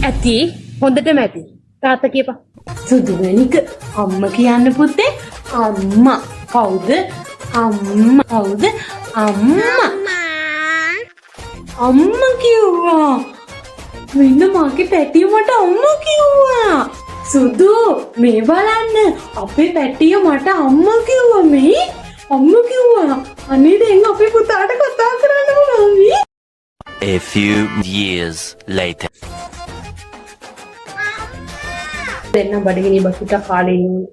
ඇති, හොඳටම ඇති. තාත්තා කියපන්. සුදු මැණික අම්මා කියන්න පුතේ. අම්මා කවුද? අම්මා කවුද? අම්මා. අම්මා කිව්වා. මෙන්න මගේ පැටිය මට අම්මා කිව්වා. සුදු, මේ බලන්න, අපේ පැටිය මට අම්මා කිව්වා. මේ අම්මා කිව්වා. අනේ දැන් අපේ පුතාට කතා කරන්න පුළුවන් මේ. A few years later. දැන් නම් බඩගිනි බස් ටිකක් කාලේ ඉන්න ඕනේ.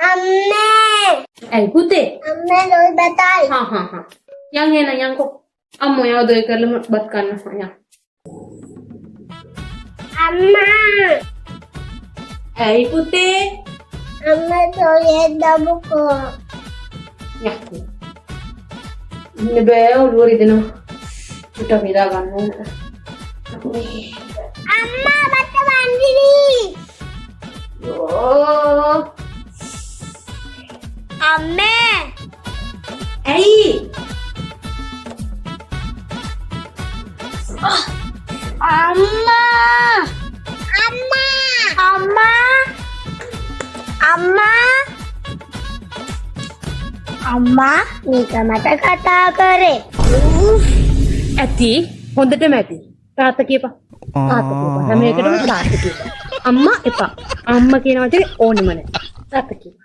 අම්මේ. ඇයි පුතේ? අම්මේ, ලොල් බතයි. හා හා හා, යන් එහෙනම්, යන්කෝ. අම්මෝ යව දොය කරලම බත් කන්න යන්. අම්මා. ඇයි පුතේ? අම්මා, තොයේ දබුකෝ. යන්. ඉන්න බෑ, ඔළුව රිදෙනවා. චුට්ටක් නිදා ගන්න ඕන. අම්මා, බත වන්දිනි. යෝ. අම්මේ. ඇයි? අම්මා, අම්මා, අම්මා, අම්මා, අම්මා, මේක මට කතා කරේ. ඇති, හොඳටම ඇති. තාත්තා කියපන්. තාත්තා කියපන්. හැම එකටම තාත්තා කියපන්. අම්මා එපා. අම්මා කියන වචනේ ඕනෙම නෑ. තාත්තා කියපන්.